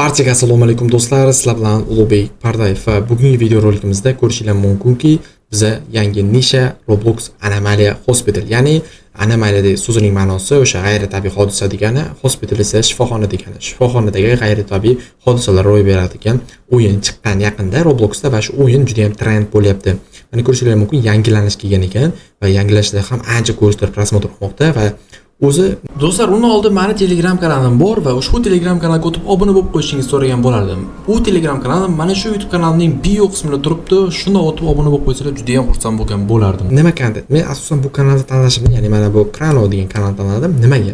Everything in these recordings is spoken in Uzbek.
Barchaga assalomu alaykum do'stlar, sizlar bilan Ulug'bek Pardayev va bugungi videorolikimizda ko'rishinglar mumkinki, biza yangi nisha Roblox Anomalia Hospital, ya'ni anomaliya so'zining ma'nosi o'sha g'ayritabiiy hodisa degani, hospital esa shifoxona degani. Shifoxonadagi g'ayritabiiy hodisalar ro'y beradigan o'yin chiqqan yaqinda Robloxda va shu o'yin juda ham trend bo'lyapti. Mana ko'rishinglar mumkin, yangilanish kelgan ekan va yangilanishda ham ancha ko'rishlar просмотр olmoqda va o'zi Do'stlar, undan oldin mani Telegram kanalim bor va ushbu Telegram kanalga o'tib obuna bo'lib qo'yishingizni so'ragan bo'lardim. U Telegram kanalim mana shu YouTube kanalimning bio qismida turibdi. Shunda o'tib obuna bo'lib qo'ysalar juda ham xursand bo'lgan bo'lardim. Nima kontent? Men asosan bu kanalni tanlashimni, ya'ni mana bu Krano degan kanalni tanladim. Nimaga?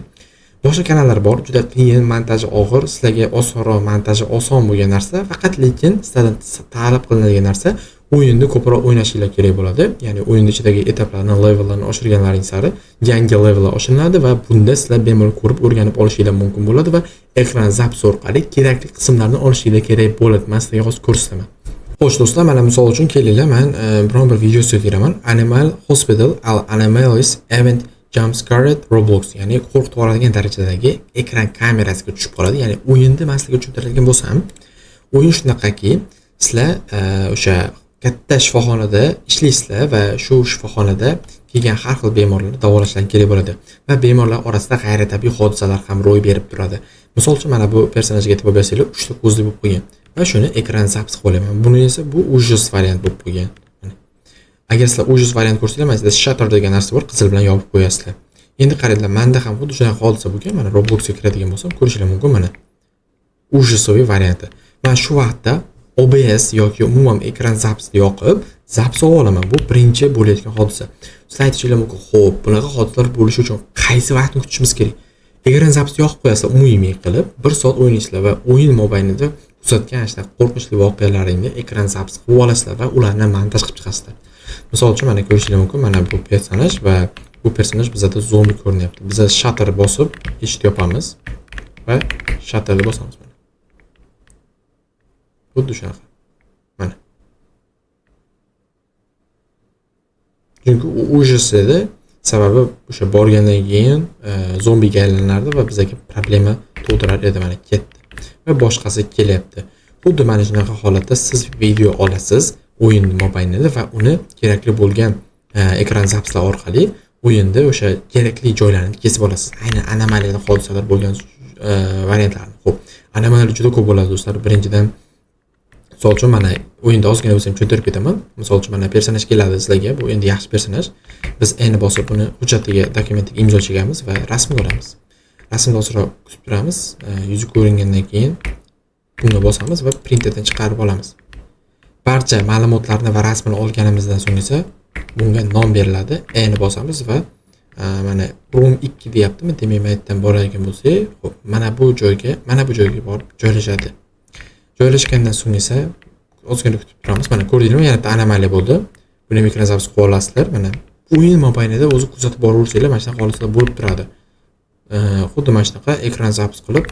Boshqa kanallar bor, juda qiyin, montaji og'ir, sizlarga osonroq, montaji oson bo'lgan narsa, faqat lekin sizlardan talab qilinadigan narsa o'yinni ko'proq o'ynashinglar kerak bo'ladi. Ya'ni o'yin ichidagi etaplarni, levellarni oshirganlaring sari yangi levellar oshiriladi va bunda sizlar bemalol ko'rib o'rganib olishinglar mumkin bo'ladi va ekran запись orqali kerakli qismlarni olishinglar kerak bo'ladi. Men sizlarga hozir ko'rsataman. Xo'sh do'stlar, mana misol uchun kelinglar, men biron bir videosiga kiraman. Animal Hospital Al Anomalies Event Jump Scared Roblox, ya'ni qo'rqitib yuboradigan darajadagi ekran kamerasiga tushib qoladi. Ya'ni o'yinda men sizlarga tushuntiradigan bo'lsam, o'yin shunaqaki, sizlar o'sha katta shifoxonada ishlaysizlar va shu shifoxonada kelgan har xil bemorlarni davolashlari kerak bo'ladi va bemorlar orasida g'ayritabiiy hodisalar ham ro'y berib turadi. Misol uchun mana bu personajga e'tibor bersanglar, 3 ta ko'zli bo'lib qolgan va shuni ekran запись qilib olaman. Buni esa bu ужас variant bo'lib qolgan. Mana. Agar sizlar ужас variant ko'rsanglar, mana sizda shutter degan narsa bor, qizil bilan yopib qo'yasizlar. Endi qaranglar, menda ham xuddi shunaqa hodisa bo'lgan. Mana Robloxga kiradigan bo'lsam, ko'rishinglar mumkin mana. Ужасовый varianti. Men shu vaqtda OBS yoki umuman ekran запись ni yoqib, запись olib olaman. Bu birinchi bo'layotgan hodisa. Sizlar aytishinglar mumkin, xo'p, bunaqa hodisalar bo'lishi uchun qaysi vaqtni kutishimiz kerak? Ekran запись ni yoqib qo'yasizlar, umumiy qilib 1 soat o'ynaysizlar va o'yin mobaynida kuzatgan shunaqa qo'rqinchli voqealaringni ekran запись qilib olasizlar va ularni montaj qilib chiqasizlar. Misol uchun mana ko'rishinglar mumkin, mana bu personaj va bu personaj bizada zombi ko'rinyapti. Biz shutter bosib eshik yopamiz va shutterni bosamiz mana. Xuddi shunaqa. Mana. Chunki u ужас edi. Sababi o'sha borgandan keyin zombiga aylanardi va bizga problema tug'dirar edi. Mana ketdi. Va boshqasi kelyapti. Xuddi mana shunaqa holatda siz video olasiz o'yin mobaynida va uni kerakli bo'lgan ekran запись lar orqali o'yinda o'sha kerakli joylarni kesib olasiz. Aynan anomaliyali hodisalar bo'lgan variantlarni. Xo'p, anomaliyalar juda ko'p bo'ladi do'stlar. Birinchidan misol uchun mana o'yinda ozgina bo'lsa ham tushuntirib ketaman. Misol uchun mana personaj keladi sizlarga. Bu endi yaxshi personaj. Biz N bosib buni hujjatiga, dokumentiga imzo chekamiz va rasmga olamiz. Rasmni ozroq kutib turamiz. Yuzi ko'ringandan keyin buni bosamiz va printerdan chiqarib olamiz. Barcha ma'lumotlarni va rasmini olganimizdan so'ng esa bunga nom beriladi. N bosamiz va mana room 2 deyaptimi? Demak, men yerdan boradigan bo'lsak, xo'p, mana bu joyga, mana bu joyga borib joylashadi. Joylashgandan so'ng esa ozgina kutib turamiz. Mana ko'rdinglarmi? Yana bitta anomaliya bo'ldi. Buni ham ekran запись qilib olasizlar. Mana o'yin mobaynida o'zi kuzatib boraversanglar, mana shunaqa holatlar bo'lib turadi. Xuddi mana shunaqa ekran запись qilib,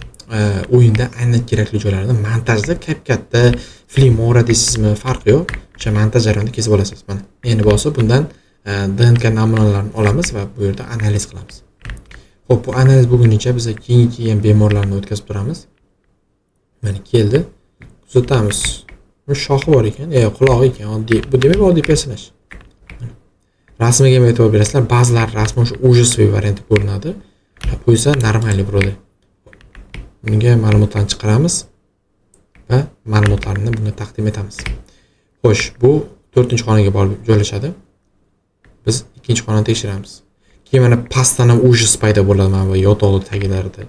o'yinda aynan kerakli joylarni montajda kap-katta Filmora deysizmi, farqi yo'q. O'sha montaj jarayonida kesib olasiz. Mana endi bosib bundan DNK namunalarini olamiz va bu yerda analiz qilamiz. Xo'p, bu analiz bo'lgunicha biz keyingi kelgan bemorlarni o'tkazib turamiz. Mana keldi. Kuzatamiz. Bu shoxi bor ekan, qulog'i ekan, oddiy. Bu demak oddiy personaj. Rasmiga ham e'tibor berasizlar. Ba'zilar rasmi o'sha ужасовый varianti ko'rinadi. Bu esa normalniy вроде. Bunga ma'lumotlarni chiqaramiz va ma'lumotlarni bunga taqdim etamiz. Xo'sh, bu 4-xonaga borib joylashadi. Biz 2-xonani tekshiramiz. Keyin mana pastdan ham ужас paydo bo'ladi mana bu yotoqning tagilarida.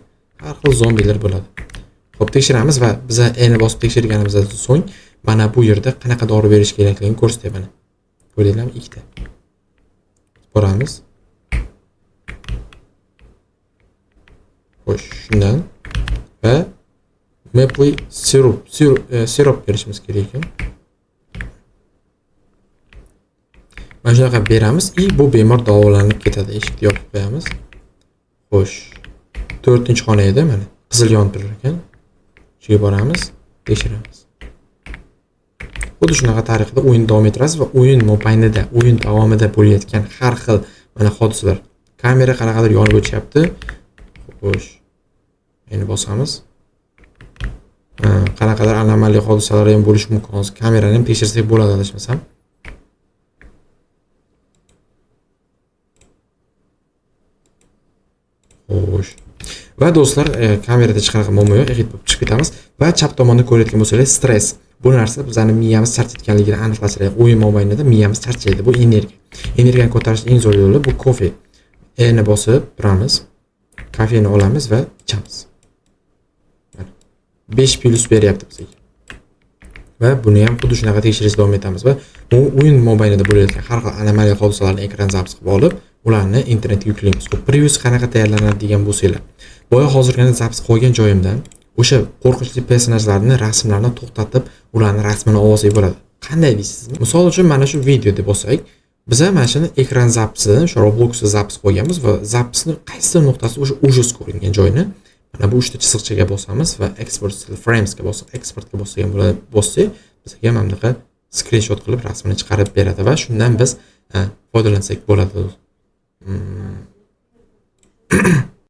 Har xil zombilar bo'ladi. Xo'p, tekshiramiz va biz N bosib tekshirganimizdan so'ng mana bu yerda qanaqa dori berish kerakligini ko'rsatyapti mana. Ko'rdinglarmi? Ikkita. Boramiz. Xo'sh, shundan va maple syrup, sirop berishimiz kerak ekan. Mana shunaqa beramiz i bu bemor davolanib ketadi. Eshikni yopib qo'yamiz. Xo'sh, 4-xona edi mana. Qizil yonib turar ekan. Shuga boramiz, tekshiramiz. Xuddi shunaqa tariqada o'yin davom ettirasiz va o'yin mobaynida, o'yin davomida bo'layotgan har xil mana hodisalar. Kamera qanaqadir yonib o'chyapti. Xo'sh. Endi bosamiz. Qanaqadir anomaliya hodisalar ham bo'lishi mumkin. Hozir kamerani ham tekshirsak bo'ladi adashmasam. Xo'sh. Va do'stlar, kamerada hech qanaqa muammo yo'q, exit bo'lib chiqib ketamiz va chap tomonda ko'rayotgan bo'lsangiz, stress. Bu narsa bizning miyamiz charchatganligini aniqlashadi. O'yin mobaynida miyamiz charchaydi. Bu energiya. Energiyani ko'tarishning eng zo'r yo'li bu kofe. E ni bosib turamiz. Kofeni olamiz va ichamiz. Mana 5 plus beryapti bizga. Va buni ham xuddi shunaqa tekshirish davom etamiz va bu o'yin mobaynida bo'layotgan har xil anomaliya hodisalarni ekran zapis qilib olib, ularni internetga yuklaymiz. Xo'p, previous qanaqa tayyorlanadi degan bo'lsanglar, boya hozirgina zapis qo'ygan joyimdan o'sha qo'rqinchli personajlarni rasmlarini to'xtatib, ularni rasmini olsak bo'ladi. Qanday deysizmi? Misol uchun mana shu video deb olsak, biz ham mana shuni ekran zapisini, o'sha Robloxda zapis qo'yganmiz va zapisni qaysi nuqtasi o'sha ужас ko'ringan joyini mana bu uchta chiziqchaga bosamiz va export still framesga bosib, eksportga bosgan bo'ladi, bossak, bizga mana bunaqa skrinshot qilib rasmini chiqarib beradi va shundan biz foydalansak bo'ladi.